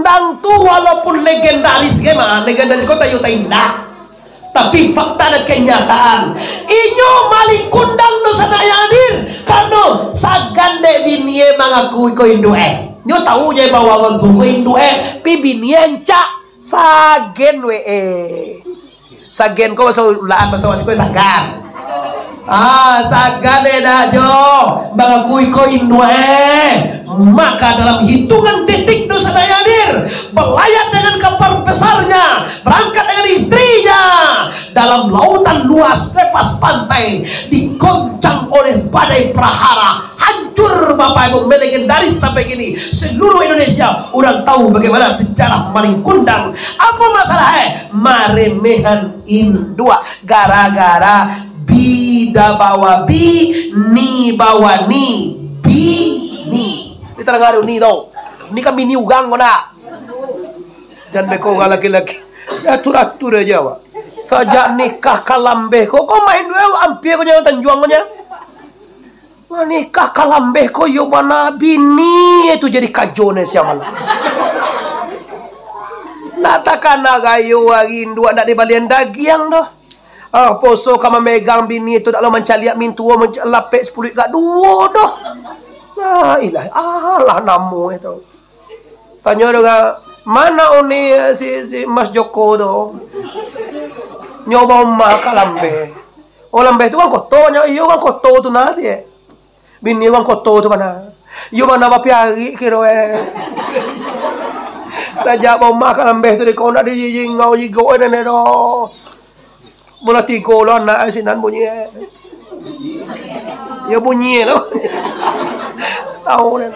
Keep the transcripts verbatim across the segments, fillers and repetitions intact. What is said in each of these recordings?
Tang tu walaupun legendaris ge mah, legendaris kota yo ta indak. Tapi fakta dan kenyataan, inyo malingkundang do sanak yang hadir. Karano sagan dek binie mangakui ko induak e. Nyo tau je bahwa ko induak e, pi binie ancak. Sagen we e. Sagen ko baso ulakan, baso wak siko sagan. Ah, sagan e dak jo. Mangakui ko induak e. Maka dalam hitungan detik do sanak yang hadir, berlayar dengan kapal besarnya, berangkat dengan istrinya dalam lautan luas lepas pantai, digoncang oleh badai prahara, hancur Bapak Ibu, melegendaris sampai kini. Seluruh Indonesia urang tahu bagaimana sejarah Malingkundang. Apa masalah e? Maremehan induak gara-gara bi da bawa bi, ni bawa ni, bini. Ni tarang ado ni tau. Ni kan bini urang ko nak. Jan beko urang laki-laki. Ya atur-atur aja awak. Sajak nikah ka lambeh ko, ko main duo ampia ko nyo tanjuang ko nyo. Lah nikah ka lambeh ko yo bana bini tu jadi kajo ne siang malam. Nak takana rayo ari induak ndak dibalian dagiang doh. Ah, poso ka mamegang bini tu dak lo mancaliak mintuo manc-, lapek sapuluah gak duo doh. La ilaha, alah namo itu. Tanyo dek urang, "Mano uni si, si Mas Joko tu?" Nyo baumah ka lambeh. Oh, lambeh tu kan koto, nyo iyo kan koto tu nah, ti, eh. Bini urang koto tu bana. Iyo bana bapiarik kiro, eh. Sajak baumah ka lambeh tu, di kau nak dijingau jigok, eh, nenek doh. Bulan tigo lo anak sinan bunyi, eh. Yo bunyi lo. Tahu deh.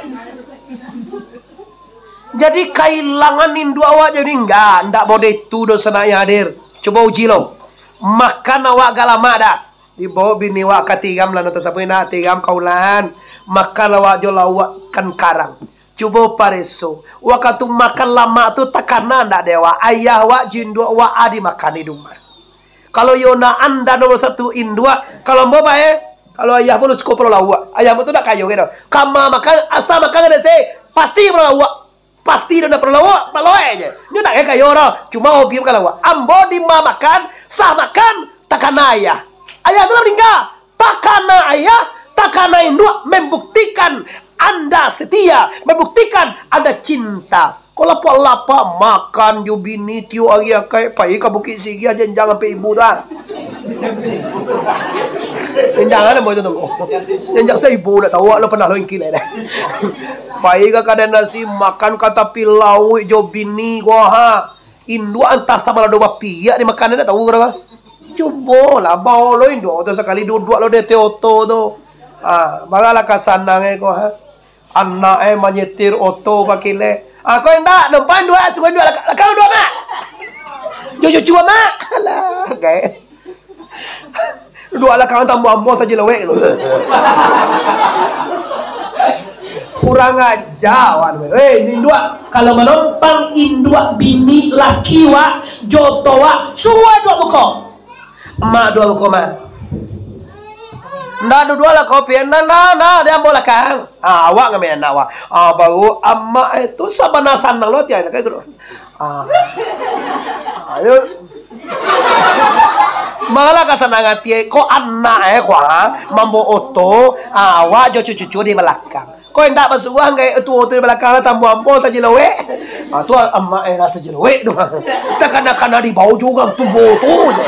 Jadi kailangan induak awak jadi enggak, enggak mode tu doh sanak yang hadir. Cubo uji lo. Makan awak gak lamak dah. Dibawa bini awak ka tiram lah, nan tasabuik nak tiram kaulan. Makan awak jo lauak kan karang. Cubo pareso. Wakatu makan lamak tu takana ndak dek awak? Ayah awak, jo induak awak, a dimakan di rumah. Kalau yo nak anda nomor satu induak, kalau ambo bae, kalau ayah pun suko palo lauak. Ayah ambo tu ndak kayo gitu. Kama makan, asa makan ada se, pasti palo lauak. Pasti dah palo lauak, palo lauak aja. Nyo ndak kayo dah. Cuma hobi makan lauak. Ambo di ma makan, sah makan, takana ayah. Ayah tu lah maningga. Takana ayah, takana induak membuktikan anda setia, membuktikan anda cinta. Kok lapak-lapak makan jo bini tiok ari akai, pai ka Bukik Sigi, janjang ampek ibu tu, ah. Janjang ado tu, janjang saibu, ndak tahu lo pernah lo ingkil dah. Pai ka kadai nasi, makan ka tapi lauik jo bini ko, ha. Induak antah sabalado bapiak di makanan, ndak tahu kado. Cubolah, bao lo induak tu sakali duduak lo di ateh oto tu. Ha, baralah ka sanang e ko, ha. Anak e manyetir oto bakilek. Ha, ko indak, numpang induak, suruah induak lakang, lakang induak, Mak. Jo cucu, Mak. Alah, gaek. Duduak lakang tambuah-ambuah tajelewek tu. Kurang aja, wan. Eh, induak, kalau manompang induak bini laki wak, jo oto wak, suruah duduak muko. Mak duduak muko, Mak. Ndak duduak lah kopi, ndak, ndak, ndak, di ambo lakang. Ah, awak ngambil anak awak. Ah, baru amak itu sabana sanang lo tiang nak ikut. Ah. Ayo. Malah ka sanang ati, eh. Ko anak, eh, ko, ha? Mambo oto, ah, awak jo cucu-cucu di balakang. Ko indak basuah, ngai tuo tu di balakang, tambo ambo taji lowek. Ah, tu amak, eh, lah taji lowek tu. Takana-kana dibao jo urang tuo tu je.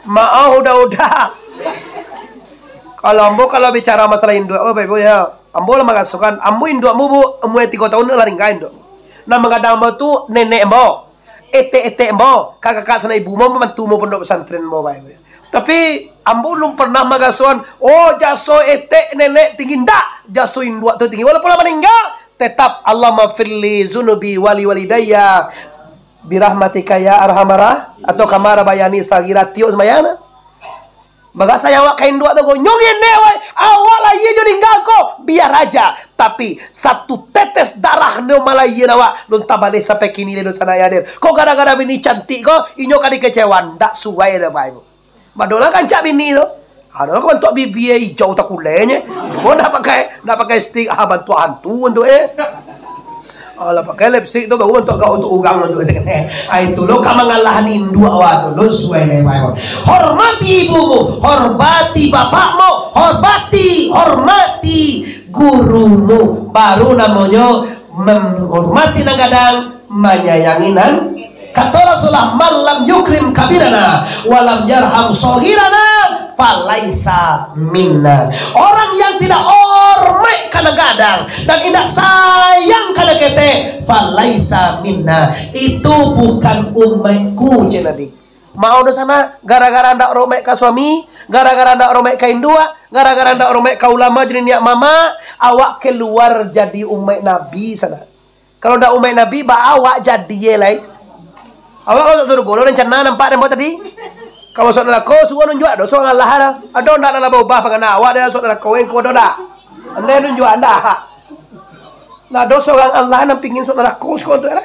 Maaf, udah-udah. Kalau ambo, kalau bicara masalah induak, oh, Bapak Ibu, ya. Ambo lah marasokan, ambo induak ambo, Bu, umua tigo tahun lah maningga induak. Nan manggadang ambo tu nenek ambo, etek-etek ambo, kakak-kakak sanak ibu ambo, mambantu ambo pondok pesantren ambo, Bapak Ibu. Tapi, ambo alun pernah marasokan, oh, jaso etek nenek tinggi, ndak, jaso induak tu tinggi. Walaupun lah maningga, tetap, "Allahumma firli zunubi wali walidayya birahmatika ya arhamara," atau "Kama rabayani saghira," tiok sumbayang tu. Baraso sayang awak ka induak tu ko. Nyo ngenek wai. Awak lahia jo ningga ko, biar aja. Tapi, satu tetes darah nyo malahia awak, alun tabaleh sampai kini lai, dunsanak yang hadir. Ko gara-gara bini cantik ko, inyo ka dikecewa. Ndak suai doh, Bapak Ibu. Madolah kancak bini tu. Ado lah ko bantuak bibia ijau takulenye. Cuma ndak pakai, ndak pakai stik, ah, bantuak hantu bantuak, eh. Alah, pakai lipstik tu baru bantuak kau tu urang tu. Ah, itu lo ka mangalah induak awak tu. Lo suai lai, Pak. Hormati ibumu, hormati bapakmu, hormati, hormati gurumu. Baru namonyo menghormati nan gadang, manyayangi nan. Kato Rasulullah, "Man lam yukrim kabirana, wa lam yarham shaghirana, falaisa minna." Orang yang tidak hormat ka nan gadang dan indak sayang ka nan ketek, falaisa minna. Itu bukan umaikku, cek Nabi. Maoh doh sanak, gara-gara ndak hormat ka suami, gara-gara ndak hormat ka induak, gara-gara ndak hormat ka ulama, jadi niak mamak, awak keluar jadi umaik Nabi sanak. Kalau ndak umaik Nabi, baa awak jadi e lai? Awak kalau masuk surgo, lo rencana nampak dek ambo tadi. Kalau masuk narako, suruah nunjuak doso urang Allah lah. Ado ndak nan lah baubah pangana awak dari masuk narako, engko ado ndak? Andai nunjuak ndak? Nah, doso urang Allah nan pingin masuk narako siko tu lah.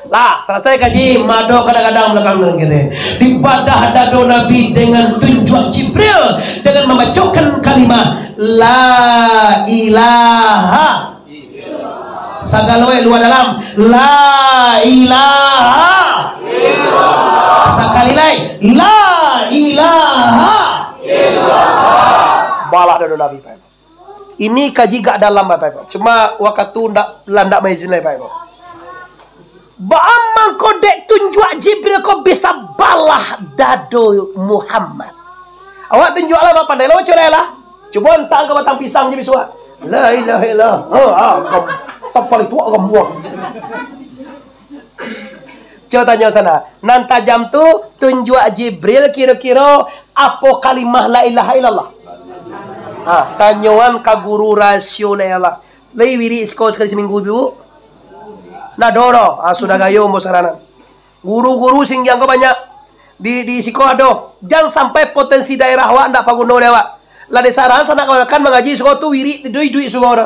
Lah, salasai kaji, mado kadang-kadang balakang dalam kene. Dipadah dado Nabi dengan tunjuak Jibril dengan mambacokan kalimah La ilaha. Sagalo e lua dalam. La ilaha. Sakali lai. La ilaha. Balah dado Nabi, Pak. Ini kaji gak dalam, Bapak Ibu. Cuma wakatu ndak, lah ndak maizin lai, Bapak Ibu. Baa mangko dek tunjuak Jibril ko bisa balah dado Muhammad? Awak tunjuak lah, Mak, pandai lah, baco lah. Cubo antang ka batang pisang je bisuak. La ilaha illallah. Ha, ha, gam-, tapalituak gamuang. Cubo tanyo sanak. Nan tajam tu, tunjuak Jibril kiro-kiro apo kalimah la ilaha illallah? Ha, tanyoan ka guru rasio la ilaha illallah. Lai wirik siko sakali saminggu, Bu? Ndak ado doh. Ha, sudah gayo ambo saranan. Guru-guru singgiang ko banyak. Di, di siko ado. Jan sampai potensi daerah awak ndak paguno dek awak. Lah disaran sanak kawan-kawan mangaji surau tu wirik di duit-duit surau tu.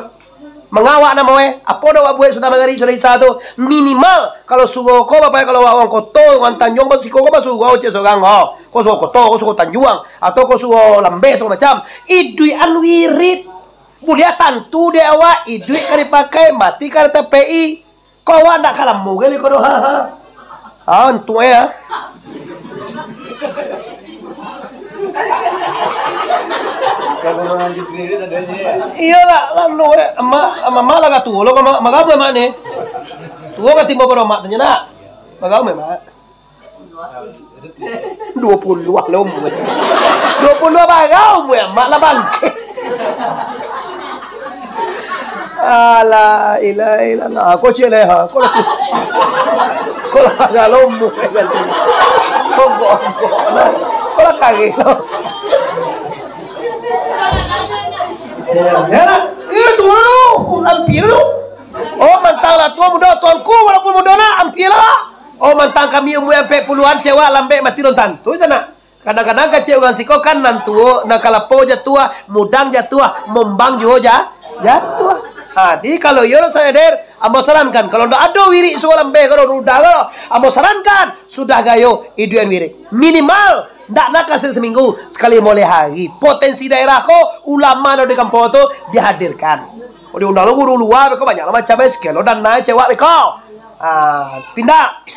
Mangawak namo eh. Apo dah awak buek sudah mangari sudah isa tu. Minimal kalau surau ko bapak kalau awak urang koto, urang tanjuang, ko siko ko basurau cek surang ko. Ko surau koto, ko surau tanjuang, atau ko surau lambeh, surau macam. Iduikan wirik. Buliah tantu dek awak, iduik ka dipakai, mati ka ditapek-i. Ko awak ndak ka lamo gali ko doh, ha, ha. Ha, antuak e, ha. Iyolah, lamo e. Amak, amak, amak lah ka tuo lo, ka ma-, magabu amak ni. Tuo ka timbo pado amak tu nyo nak. Magabu amak. Duo puluah lah umua. Duo puluah barang umua, mak lah bangkek. Alah, ilah, ilah. Nah, ko cik leha. Ko lah, ko lah galo umua kan tu. Ko gogok lah. Ko lah kareh lah. Ya, ya lah. Ini turun dulu. Lampir dulu. Oh, mantang lah tua muda, tuanku, walaupun muda nak, ampia lah. Oh, mantang kami umua ampek puluahan, cewak lambek mati lon tantu sanak. Kadang-kadang kacik urang siko kan nan tuo, nan kalapo jatuah, mudang jatuah, mombang juo ja-, jatuah. Ha, di kalau iyo lah sadar, ambo sarankan, kalau ndak ado wirik suo lambek, kalau rudah, kalau ambo sarankan, sudah gayo, iduikan wirik. Minimal, ndak nak kasih seminggu, sekali moleh hari. Potensi daerah ko, ulama nan di kampuang tu dihadirkan. Kalau diundang lo guru lua, beko banyak lah macam, eh, sekian lo dana cewak beko. Ah, pindah.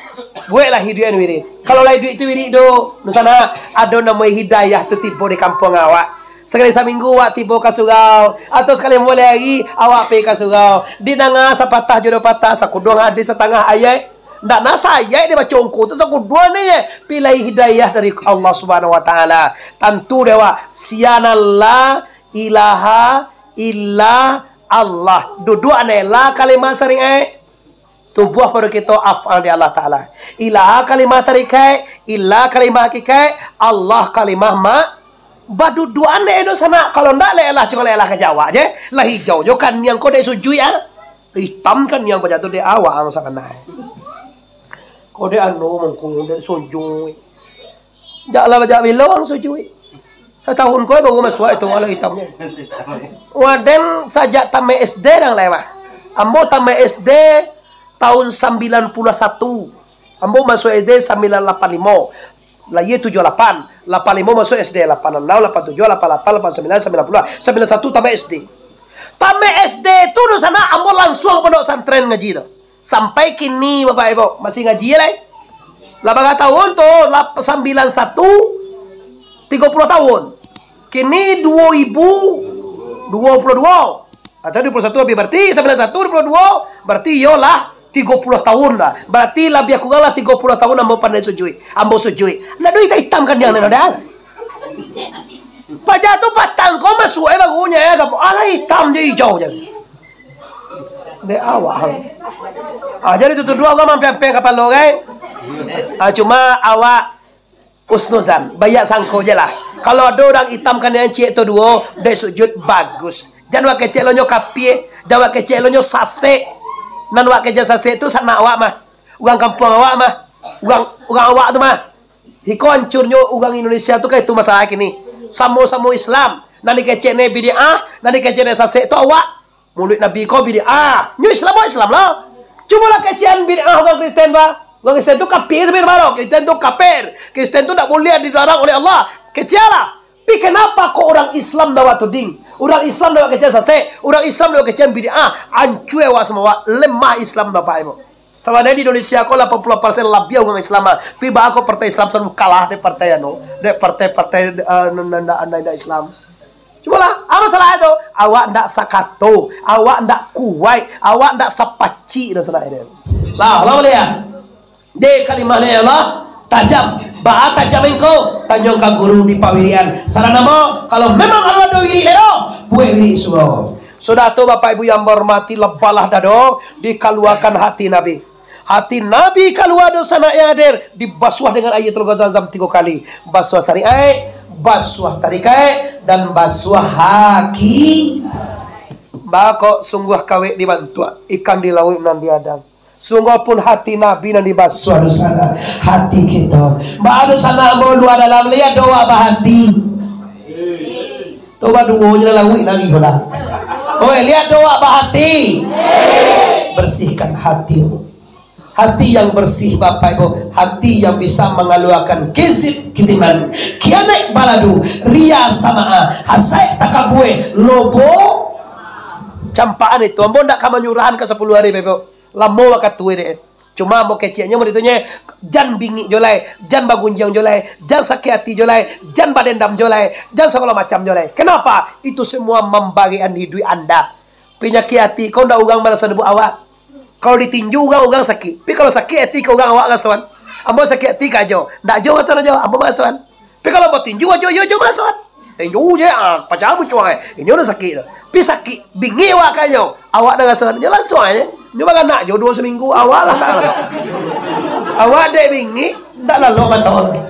Bueklah iduikan wirik. Kalau lah iduik tu wirik tu, nusana, ado namo hidayah tu tibo di kampuang awak. Sekali saminggu awak tibo ka surau, atau sekali moleh hari awak pai ka surau. Didanga sapatah jo duo patah, sakuduang hadis, satangah ayat. Ndak na sayaik dibaco ungku tu sakuduang ni, pilai hidayah dari Allah Subhanahu Wa Taala. Tantu dek awak, sia nan la ilaha illa Allah. Duduak ne la kalimah syariat. Tubuah pado kito af'al di Allah Taala. Ilaha kalimah tarikai, illa kalimah hakikai, Allah kalimah ma-, baduduakan dek edo sanak. Kalau ndak lek lah cuma lek lah ka jawab je. Lah hijau jo kaniang ko dek sujui ah. Hitam kaniang pajatu dek awak ang sabanai. Ko dek anu mangkung dek sujui. Jak lah, jak bilo ang sujui. Satahun ko baru masuak itu walau hitamnyo. Waden sajak tamat S D dang lai mah. Ambo tamat S D tahun sambilan puluh satu. Ambo masuak S D sambilan lapan limo. Lahia tujuah lapan. Lapan limo masuak S D. Lapan anam, lapan tujuah, lapan lapan, lapan sambilan, sambilan puluh. Sambilan satu tamat S D. Tamat S D tu, dunsanak, ambo lansuang pondok pesantren ngaji tu. Sampai kini, Bapak Ibu, masih ngaji lai. Lah bara tahun tu, lap-, sambilan satu, tigo puluah tahun. Kini duo ribu duo puluah duo. Atau duo puluah satu habis, berarti sambilan satu, duo puluah duo, berarti iyolah tigo puluah tahun dah. Berarti labiah kurang lah tigo puluah tahun ambo pandai sujuik. Ambo sujuik. Ndak ado itam-itam kan yang ndak ado. Paja tu patang ko masuak, eh, baru nyo, eh, alah itam je, ijau je. Dek awak. Ah, jadi tu, tu duo urang mampia-ampia kapalo, kan? Ah, cuma awak husnuzan, baiak sangko je lah. Kalau ado urang itam kan yang ciek tu duo, dek sujud bagus. Jan wak kecek lo nyo kapie, jan wak kecek lo nyo sasek. Nan wak kecek sasek tu sanak awak mah. Urang kampuang awak mah. Urang, urang awak tu mah. Iko ancurnyo urang Indonesia tu kan itu masalah kini. Samo-samo Islam, nan dikecek ne bid'ah, nan dikecek ne sasek tu awak. Muluik Nabi ko bid'ah. Nyo Islam, awak Islam lah. Cubolah kecekan bid'ah urang Kristen, bah. Urang Kristen tu kafir, sebenarnyo, bah. Kristen tu kafir. Kristen tu ndak boleh dilarang oleh Allah. Kecekanlah. Pi kenapa kok urang Islam ndak wak tuding? Urang Islam ndak wak kecekan sasek. Urang Islam ndak wak kecekan bid'ah. Ancua awak samo awak. Lemah Islam, Bapak Ibu. Sabananyo di Indonesia ko lapan puluah persen labiah urang Islam, ah. Pi baa kok partai Islam salalu kalah dek partai anu, dek partai-partai, eh, nan, nan, nan, nan indak Islam. Cubolah, apo masalah tu? Awak ndak sakato, awak ndak kuaik, awak ndak sapacik dunsanak. Lah, lah maliek. Dek kalimah ni Allah, tajam. Baa tajam engkau? Tanyo ka guru di pawirian. Salah namo, kalau memang Allah ado wirik ero, buek wirik sugo. Sudah tu, Bapak Ibu yang bahormati, lebalah dado, dikaluakan hati Nabi. Hati Nabi kalua, dunsanak yang hadir, dibasuah dengan aia Telaga Zamzam tigo kali. Basuah sariaik, basuah tarikaik, dan basuah haki. Baa kok sungguah kawek dibantuak, ikan di lauik nan diadang. Sungguah pun hati Nabi nan dibasuah, dunsanak. Hati kito. Baa dunsanak, ambo lua dalam, liek doh wak bahati. Tu baduo je lah lauik nari ko lah. Oi, liek doh wak bahati. Bersihkan hati. Hati yang bersih, Bapak Ibu, hati yang bisa mangaluakan kizib, kitiman, kianek, baladu, riya, samaah, hasaik, takabua, lobo. Campakan itu, ambo ndak ka manyurahan ka sapuluah hari, Bapak Ibu. Lamo wakatu dek. Cuma ambo keceknyo, ambo ditunyo, jan bingik jo lai, jan bagunjiang jo lai, jan sakik ati jo lai, jan badendam jo lai, jan sagalo macam jo lai. Kenapa? Itu semua mambagian hiduik anda. Panyakik ati ko ndak urang maraso dek awak. Kalau ditinju urang, urang sakik. Tapi kalau sakik ati ko urang, awak rasoan. Ambo sakik ati ka ajo. Ndak ajo rasoan ajo, ambo marasoan. Tapi kalau batinju ajo, iyo ajo marasoan. Tinju je, ah, pacah muncuang, eh. Inyo lah sakik tu. Tapi sakik, bingik awak ka inyo. Awak dah rasoan, inyo lansuang aja. Inyo baranak jo duo saminggu, awak lah ndak lah. Awak dek bingik, ndak lalok mato tu.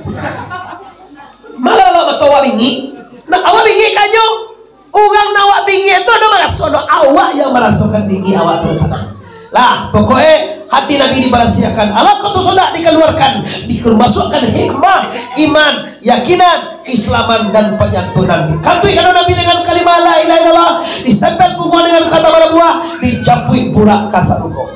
Malah lalok mato awak bingik. Nah, awak bingik ka inyo. Urang nan awak bingik tu ado maraso, no, awak yang marasokan bingik awak tu, sanak. Lah, pokoknyo hati Nabi dibarasiahkan, alaqatus solah dikaluarkan, dimasuakkan hikmah, iman, yakinan, keislaman, dan panyantunan. Dikatuik kado Nabi dengan kalimah la ilaha illallah, disempel pungguang dengan khatam anak buah, dijapuik burak ka sarugo.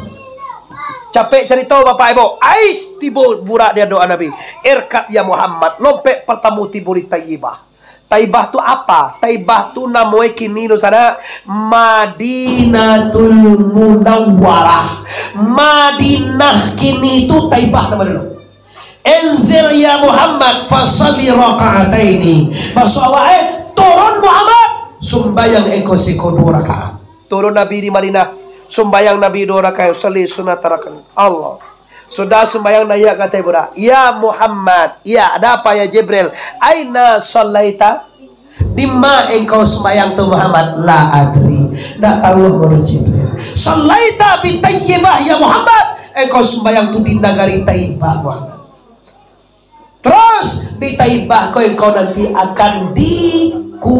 Capek carito, Bapak Ibu. Ais, tibo burak di adokan Nabi. Irkab ya Muhammad, lompek partamo tibo di Taibah. Taibah tu apa? Taibah tu namonyo kini tu, sanak, Madinatul Munawwarah. Madinah kini tu Taibah namo dulu. Inzil ya Muhammad, fasalli raka'ataini. Maksud awak, eh, turun Muhammad, sumbayang engkau siko duo rakaat. Turun Nabi di Madinah, sumbayang Nabi duo rakaat, usalli sunnata raka'atain. Allah. Sudah sumbayang, naiak ka ateh burak. "Ya Muhammad." "Ya, ada apa ya Jibril?" "Aina sallaita?" "Di ma engkau sumbayang tu, Muhammad?" "La adri." "Ndak tahu, wahai Jibril." "Sallaita bi Taibah ya Muhammad." "Engkau sumbayang tu di nagari Taibah, Muhammad." Terus, di Taibah ko engkau nanti akan dikuburkan.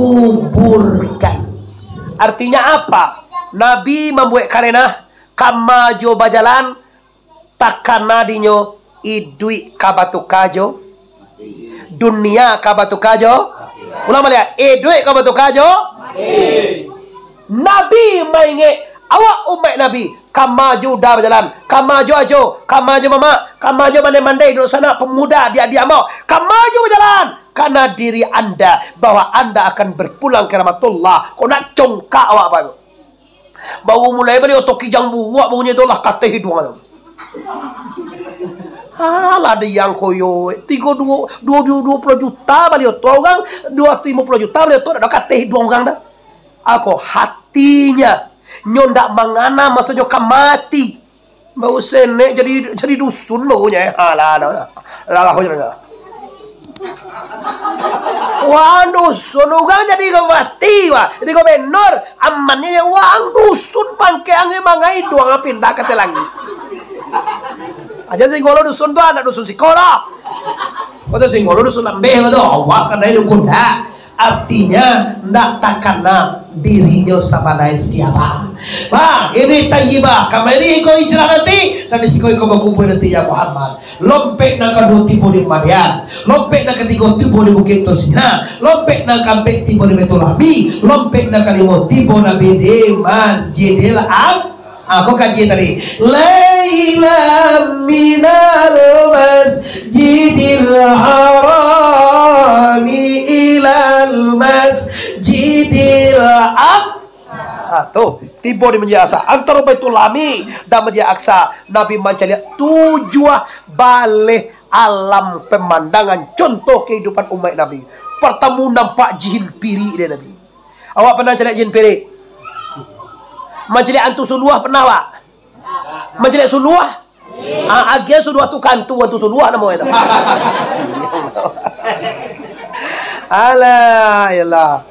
Artinya apa? Nabi mambuek karenah, kama jo bajalan, takana dinyo iduik ka batuka jo, dunia ka batuka jo. Ulang baliak, iduik ka batuka jo. Nabi maingek, awak umaik Nabi, kama jo uda bajalan, kama jo ajo, kama jo mamak, kama jo mandai-mandai, dunsanak, pemuda, adiak-adiak ambo, kama jo bajalan, karena diri anda, bahwa anda akan berpulang ke rahmatullah. Kok nak congkak awak, Bapak Ibu? Baru mulai bali oto Kijang Buruak, baru nyo tu lah kateh iduang tu. Alah, diang koyo, tigo duo, duo, duo, duo puluah juta bali oto urang, duo ratuih limo puluah juta bali oto, dak ado kateh iduang urang dah. Ako, hatinyo, nyo ndak mangana maso nyo ka mati. Baru senek jadi, jadi dusun baru nyo, eh. Alah, alah, alah. Alah, alah, alah. Wah, dusun, urang jadi bupati, wah. Jadi gubernur, amannyo, wah, dusun pangkek angin mangai duang pindah ka ateh langik. Aja Singgolo dusun tu, anak dusun siko lah. Kau tu Singgolo dusun lambeh kau tu, awak kanai dukun dah. Artinya, ndak takana dirinyo sabanai siapa. Nah, ini Tayyibah. Kamari iko hijrah nanti, dan di siko iko bakumpul nanti ya Muhammad. Lompek nan kaduo tibo di Madian. Lompek nan katigo tibo di Bukik Tursina. Lompek nan kaampek tibo di Baitulahmi. Lompek nan kalimo tibo Nabi di Masjidil Aqsa. Ah, kau kaji tadi. Lailan minal masjidil harami ilal masjidil aqsa. Ah, tu, tibo di Masjid Aqsa. Antaro Baitulahmi dan Masjid Aqsa, Nabi mancaliak tujuah baleh alam pemandangan, contoh kehidupan umaik Nabi. Partamo, nampak jin pirik dek Nabi. Awak pernah caliak jin pirik? Mancaliak antu suluah pernah, Pak? Mancaliak suluah? Ah, agiah suluah tu kantu, antu suluah namo itu. Alah, yalah.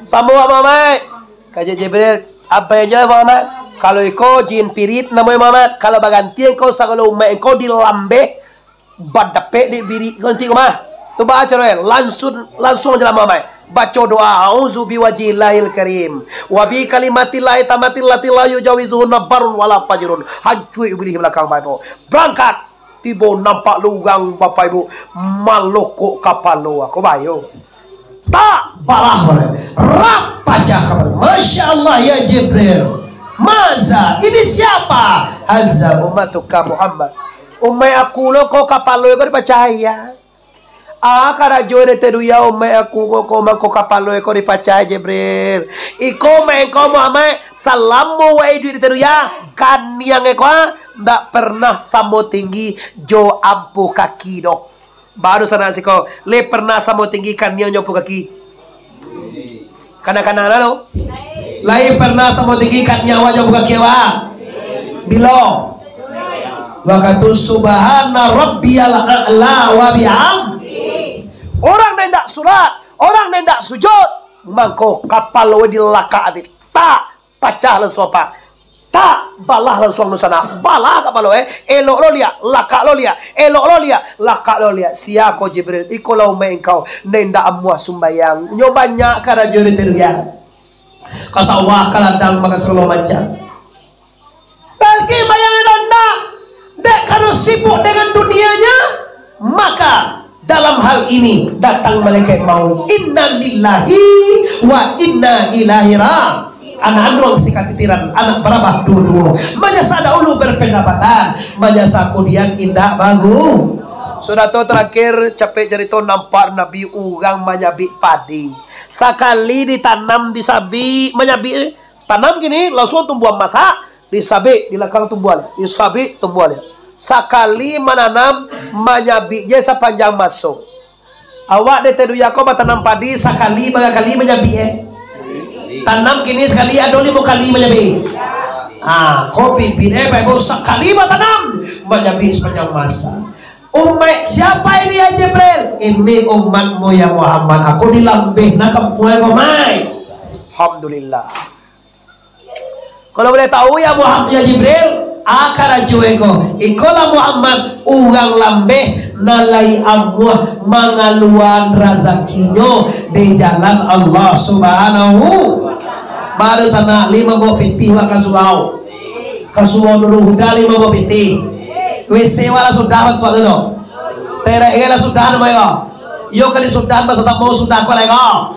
Samo Muhammad. Kaji Jibril, abai aja Muhammad. Kalau iko jin pirik namo Muhammad, kalau baganti engkau sagalo umaik engkau dilambeh, badapek dek pirik ko nanti ko mah. Tu baco doa, lansuang, lansuang ceramah mai. Baco doa, "A'udzu biwajhillahil karim, wa bi kalimatillahit tammatil lati la yujawizuhunna barrun wala fajirun." Hancua ibilih balakang bapak. Barangkat. Tibo nampak lo urang, Bapak Ibu, malokok kapalo. Ako bayo. Tak balah oleh. Rak pacah kapalo. Masya Allah, ya Jibril. Maza, ini siapa? Haza ummatuka Muhammad. Umaik aku lo ko kapalo ko dipacah, ya. Ah, karajo dek Teduya umaik aku ko, ko mangko kapalo ko dipacah, Jibril. Iko umaik engkau Muhammad, salamo wak iduik dek Teduya, kaniang eko, ah, ndak pernah samo tinggi jo ampuah kaki doh. Baru sanak siko, lai pernah samo tinggi kaniang jo ampuah kaki? Kana-kana lah tu. Lai pernah samo tinggi kaniang awak jo ampuah kaki awak? Bilo? Wakatu subhana rabbiyal a'la wa bihamdi. Urang nan indak sulat, urang nan indak sujud, mangko kapalo dilakak ati. Tak, pacah lansuang, Pak. Tak, balah lansuang dunsanak. Balah kapalo, eh. Elok lo liak, lakak lo liak. Elok lo liak, lakak lo liak. Sia ko Jibril, iko lah umaik engkau, nan indak amuah sumbayang. Nyo banyak karajo di Teduya. Ka sawah, ka ladang, mako sagalo macam. Bagi bayang indak, dek karano sibuk dengan dunianya, maka dalam hal ini datang malaikat maut. Inna lillahi wa inna ilaihi ra-, anak anduang si katitiran, anak barabah duo-duo. Manyasa dahulu berpendapatan, manyasa kudian indak bagu. Sudah tu terakhir, capek carito, nampak Nabi urang manyabik padi. Sakali ditanam, disabik, manyabik, eh. Tanam kini, lansuang tumbuah masak, disabik, di lakang tumbuah liak, disabik, tumbuah liak. Sakali mananam, manyabik je sapanjang maso. Awak dek Teduya ko batanam padi, sakali bara kali manyabik, eh? Tanam kini sakali ado limo kali manyabik. Ah, ko bibit, eh, Bapak Ibu, sakali batanam, manyabik sapanjang masa. Umaik siapa ini, ya Jibril? Ini umatmu, ya Muhammad. Aku dilambeh nak kampuang ko, mai. Alhamdulillah. Kalau boleh tahu, ya Muhammad, ya Jibril, ah, karajo iko. Ikolah Muhammad, urang lambeh nan lai amuah mangaluan razakinyo di jalan Allah Subhanahu. Baru sanak limo buah pitih wak ka surau. Ka surau dulu hudah limo buah pitih. W C wak lah sudah bantuak tu. Terek lah sudah namo iko. Yo kali sudah, basamo sudah ko lai ko.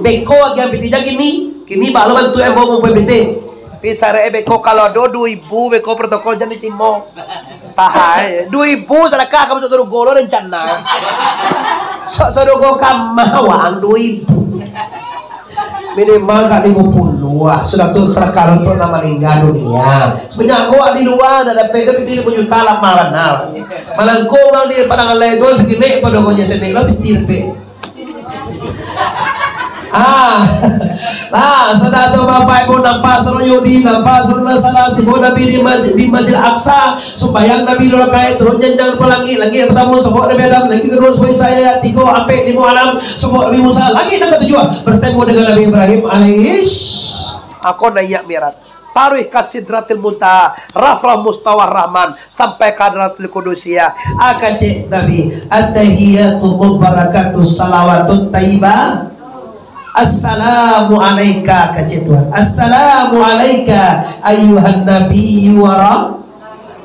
Beko agiah pitih jan kini. Kini balo bantuak e, bawa ngumpul pitih. Tapi sarek e beko, kalau ado duo ibu beko protokol jan ditimo. Tahai, duo ibu sadakah ka masuak sarugo lo rencana. Masuak sarugo ka ma wang duo ibu. Minimal ka limo puluah lah, sudah tu sadakah untuak nan maningga dunia. Sabanyak ko di lua, nak dapek tu pitih limo juta, lamo bana. Malangko urang di Padang Alai tu, sakinek pado ko nyo, sakinek lo pitih dapek. Ah, lah, sudah tu Bapak Ibu nampak sarunyo di, nampak sarunyo salah, tibo Nabi di Mas-, di Masjid Aqsa, sumbayang Nabi dua rakaat, turun janjang ka langik, langik partamo, sobok Nabi Adam, langik kaduo, sobok Isa, langik katigo, ampek, limo, anam, sobok Nabi Musa, langik nan katujuah, bertemu dengan Nabi Ibrahim alaihis. Ako naiak Mi'raj. Taruih ka Sidratil Muntaha, Rafraf Mustawa Rahman, sampai ka Hadratil Qudusiyah. Ah, kecek Nabi, "At-tahiyatu mubarakatu salawatut tayyibah. Assalamu alaika," kecek Tuhan. "Assalamu alaika ayyuhan nabiyyu wa ra-,"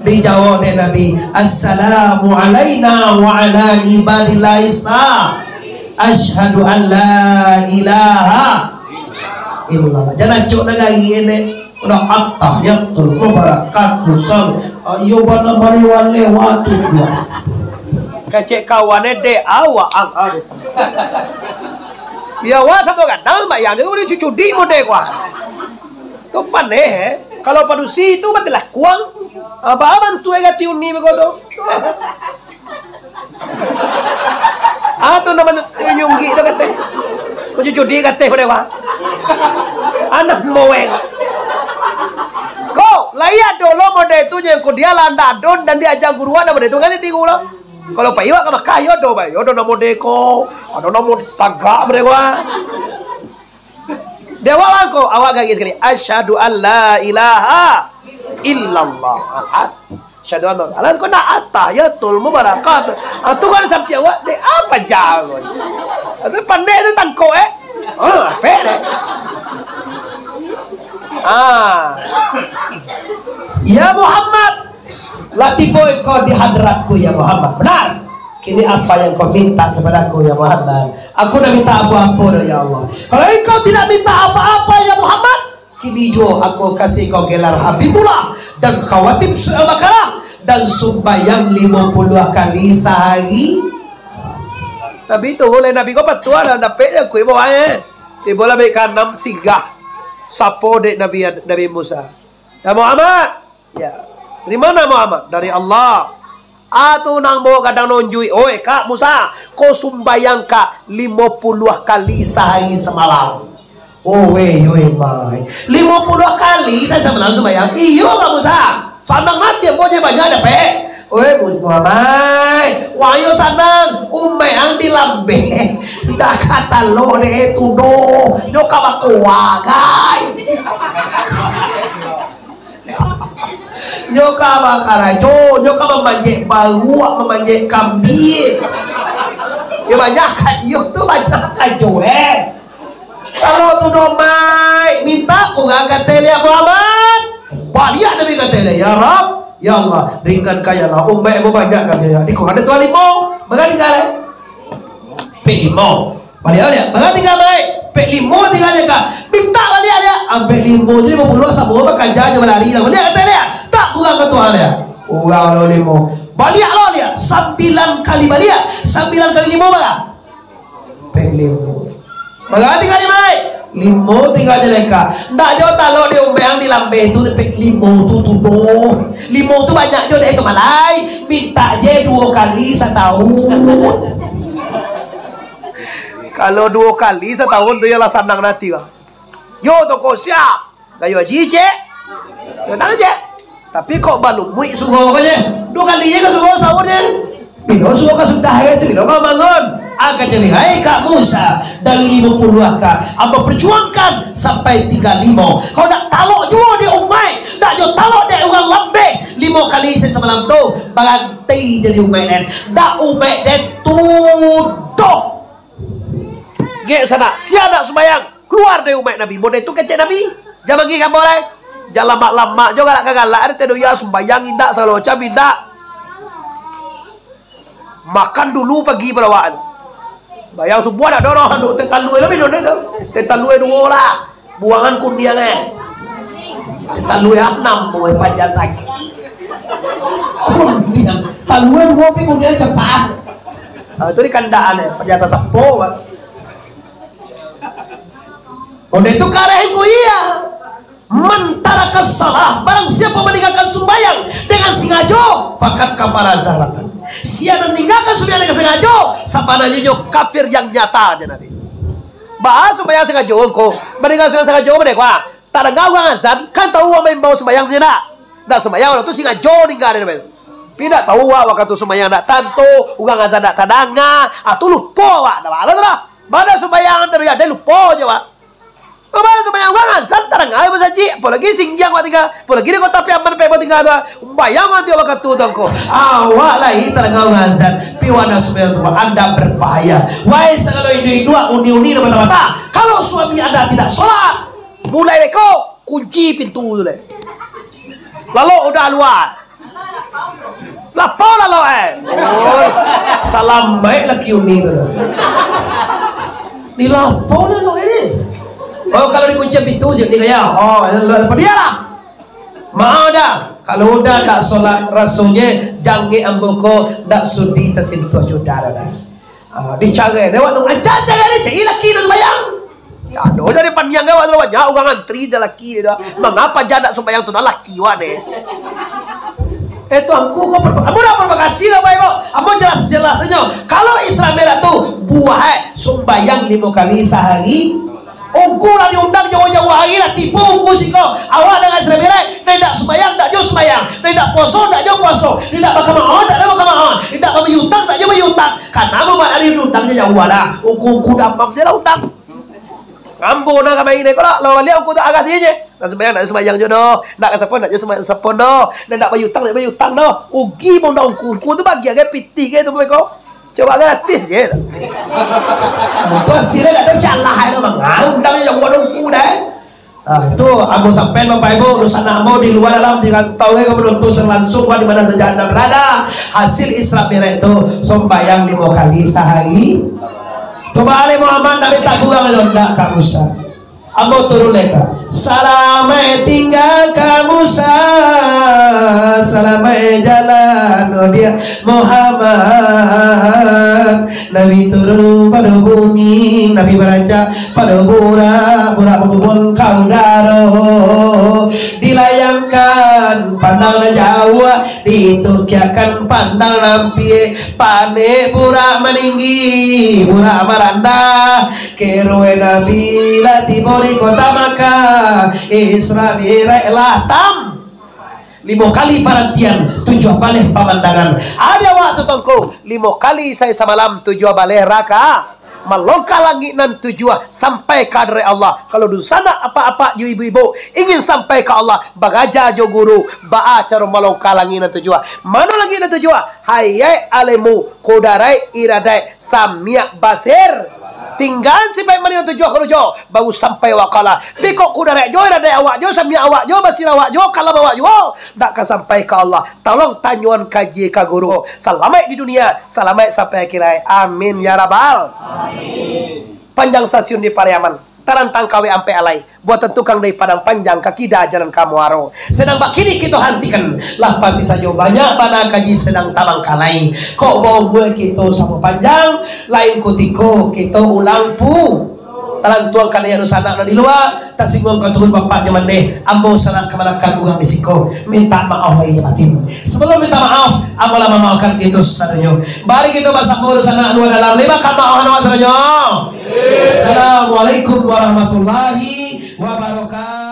Dijawab dek Nabi, "Assalamu alaina wa ala ibadillahi sa-, asyhadu an la ilaha illallah." Jan acok nagari ini. Udah, "At-tahiyatul mubarakatuh sal-," ah, iyo bana maliwat lewat tu dia. Kecek kawan e, dek awak ang, ah, gitu. Ya, wah, samo gadang, bayang tu, boleh cucu di mode gua. Tu paneh, eh. Kalau padusi tu mati lakuang. Apa bantu e gati uni beko tu? Ah, tu namonyo nyunggi tu kateh. Mancucudi kateh pado wak. Anak moeng. Ko, lai ado lo model tu, nyo ko dia lah ndak ado, nan diaja guru ado model tu, kan tigo lo. Kalau pai wak ka Makkah, yo ado, ba, yo ado namo deko. Ado namo tagak model wak. Di awak mangko, awak gagik sakali, "Asyhadu an la ilaha illallah." Asyhadu anna. Alah, kau nak at-tahiyatul mubarakatuh. Ah, tu kan sampai awak, dek apa jago? Ah, tu pandai tu tangkok, eh? Ah, apek dek. Ah. Ya Muhammad, lah tibo engkau di hadratku, ya Muhammad. Benar. Kini apa yang kau minta kepadaku, ya Muhammad? Aku dah minta apa-apa dah, ya Allah. Kalau engkau tidak minta apa-apa, ya Muhammad, kini juo aku kasih kau gelar Habibullah dan khawatim surah Al-Baqarah dan sumbayang limo puluah kali sahari. Nabi tu, oleh Nabi ko patuah lah, dapek je kuih bawah, eh. Tibo lah baik kaanam singgah. Sapo dek Nabi, Nabi Musa. Ya Muhammad, Ya. Dari mana Muhammad? Dari Allah. Ah, tu nan bao gadang nonjuik. Oi, Kak Musa, ko sumbayang, Kak, limo puluah kali sahari samalam. Oh, weh, yo, emai. Limo puluah kali sahari samalam sumbayang? Iyo, Kak Musa. Sanang mati, ambo je banyak dapek. Oi, Mu-, Muhammad, wah, yo sanang. Umaik ang di lambeh. Dah ka talok dek tu doh. Nyo ka bakoa, gai. Nyo ka bakarajo, nyo ka mamanjek baruak, mamanjek kambiang. Yo, banyak ka-, iyo tu banyak karajo, eh. Kalau tu domaik, minta kurang kateh liak Muhammad. Baliak Nabi kateh liak, "Ya Rabb, ya Allah, ringankan ya Allah, umaik ambo banyak karajo, ya. Dikurang dek Tuhan limo, mangga tingga, eh?" Pek limo. Baliak, baliak. Mangga tingga, baik. Pek limo tingga je, Kak. Minta baliak, liak. Ampek limo je, limo puluah, samo bakaja je balari lah. Baliak, kata liak. Tak kurang ka Tuhan, liak. Kurang lo limo. Baliak lo, liak. Sambilan kali baliak. Sambilan kali limo bara? Pek limo. Mangga tingga je, baik. Limo tingga je, liak, Kak. Ndak jo talok di umbang di lambeh tu, pek limo tu, tu doh. Limo tu banyak jo dek itu malai. Minta je duo kali satahun. Kalau duo kali satahun tu, yo lah sanang ati lah. Yo, toko siap. Gayo haji, cek. Yo, nang, cek. Tapi kok balumuik suruah ko, cek. Duo kali je ka suruah sahur, cek. Bilo suruah ka sudah, cek, tu bilo ka bangun. Angka cari, "Hai, Kak Musa, dari limo puluah, Kak, ambo perjuangkan sampai tingga limo. Kau nak talok juo dek umaik, nak jo talok dek urang lambeh. Limo kali sahari samalam tu, baranti jadi umaik den. Dak umaik den tu doh." Gek sanak, sia nak sumbayang, kaluar dari umaik Nabi. Model tu kecek Nabi. Jan bagi kabo lai. Jan lamak-lamak jo galak ka galak, ado teh doya sumbayang indak, sagalo macam indak. Makan dulu pagi pado awak tu. Bayang subuah dak ado doh, anu, teh talua lah minum tu. Teh talua duo lah. Buangan kuniang, eh. Teh talua anam, boy, panjang sakik. Kuniang. Talua duo pi kuniang capat. Ah, tu di kandaan, eh, panjang tasapo, ah. Udah itu kareh ku iya. Man taraka shalah, barang siapa meninggalkan sumbayang dengan sengaja, faqad kafara jahratan. Sia nan ninggalkan sumbayang dengan sengaja, sabananyo nyo kafir yang nyata, jar Nabi. Baa sumbayang sengaja ko? Meninggal sumbayang sengaja ko, mode ko, ah. Tadanga urang azan, kan tahu urang maimbau sumbayang tu ndak? Ndak sumbayang, urang tu sengaja ninggal dari. Tapi ndak tahu awak wakatu sumbayang ndak tantu, urang azan ndak tadanga, ah, tu lupo awak, ndak baa tu lah. Bana sumbayang tu, ya, deh lupo je awak. Bana sumbayang urang azan tadanga di masajik, apolagi Singgiang awak tingga, apolagi di Kota Piaman Pebo tingga tu, ah. Bayang ati awak wakatu tu ko. Awak lai tadanga urang azan, pi wak ndak sumbayang tu, Anda berbahaya. Wahai sagalo induak-induak, uni-uni nan mata-mata, kalau suami Anda tidak sholat, mulai beko, kunci pintu tu lai. Lalok udah alua. Lapau lalok, eh. Oh, salamaik laki uni tu. Ni lapau lalok ini. Oh, kalau dikunci pintu je ni kaya. Oh, lapau dia lah. Maaf dah. Kalau udah ndak sholat, rasonyo jangek ambo ko ndak sudi tasintuah jo udah dah. Ah, dicarai lewat tu. Ancak carai ni, cari laki dah sumbayang. Ado dari pandiang lewat tu, banyak urang antri dah laki dia tu. Mangapa jan ndak sumbayang tu, nah laki wak ni. Eh, tuanku, kau perba-, ambo dah propagasi lah, baik, kok. Ambo jelas-jelasnyo. Kalau Isra Mi'raj tu, buah, eh, sumbayang limo kali sahari. Ungku lah diundang jauah-jauah hari lah, tipu ungku siko. Awak danga Isra Mi'raj, nan indak sumbayang, ndak jo sumbayang. Nan indak puaso, ndak jo puaso. Nan indak bakamaah, ndak jo bakamaah. Nan indak babayia utang, ndak jo bayia utang. Karano Muhammad Arif diundang jo jauah lah. Ungku-ungku damam je lah undang. Ambo nan ka main ko lah, lawan baliak ungku tu agak sini je. Ndak sumbayang, ndak sumbayang jo doh. Ndak ka sapon, ndak jo sumbayang sapon doh. Nan indak bayia utang, ndak bayia utang doh. Ugi baundang ungku-ungku tu, bagi agai pitih agai tu, beko. Coba gratis je. Itu hasilnyo ndak ado calah, ayo mangau undang jo ungku deh. Ah, itu ambo sampaian, Bapak Ibu, dunsanak ambo di lua dalam, di rantau, eh, ka manonton secara langsung, di mana saja Anda berada. Hasil Isra Mi'raj tu, sumbayang limo kali sahari. Coba Ali Muhammad, Nabi tak kurang, ndak ka Musa. Ambo turun leka. Salamaik tingga ka Musa, salamaik jalan, oh dia Muhammad. Nabi turun pado bumi, Nabi baraja pado burak, burak babubuang ka udaro. Dilayangkan pandang nan jauah, ditukiakan pandang nan piak, panek burak maninggi, burak marandah. Keroe Nabi lah tibo di kota Makkah, Isra Mi'raj lah tam. Limo kali parantian, tujuah baleh pamandangan. Ado wakatu tongko, limo kali sahari samalam, tujuah baleh raka. Malongkah langik nan tujuah sampai ka hadarat Allah. Kalau dunsanak apak-apak jo ibu-ibu ingin sampai ka Allah, baraja jo guru, baa caro malongkah langik nan tujuah. Mano langik nan tujuah? Hayat, alammu, kudrat, iradat, samiak, basir. Tinggaan sipaik mani nan tujuah kalu jo, baru sampai awak ka Allah. Bikok kudrat jo, iradat awak jo, samiak awak jo, basir awak jo, kalam awak juo, ndak ka sampai ka Allah. Tolong tanyoan kaji ka guru. Salamaik di dunia, salamaik sampai akhirat. Amin ya rabbal. Panjang stasiun di Pariaman. Tarantang kawek ampek alai, buatan tukang dari Padang Panjang ka kida jalan ka Muaro. Sadang bakini kito hantikan, lah pasti sajo banyak bana kaji sadang tabangkalai. Kok baumua kito samo panjang, lain kutiko kito ulang pu-, talantuang ka dayah dunsanak nan di lua, tasingguang ka turun bapak jo mandeh, ambo sanak kamanakan urang di siko. Mintak maaf lahia batin. Sabalum mintak maaf, ambo lah mamaafkan kito sadonyo. Mari kito basamo dunsanak lua dalam, lima kali maaf awak sadonyo. Assalamualaikum warahmatullahi wabarakatuh.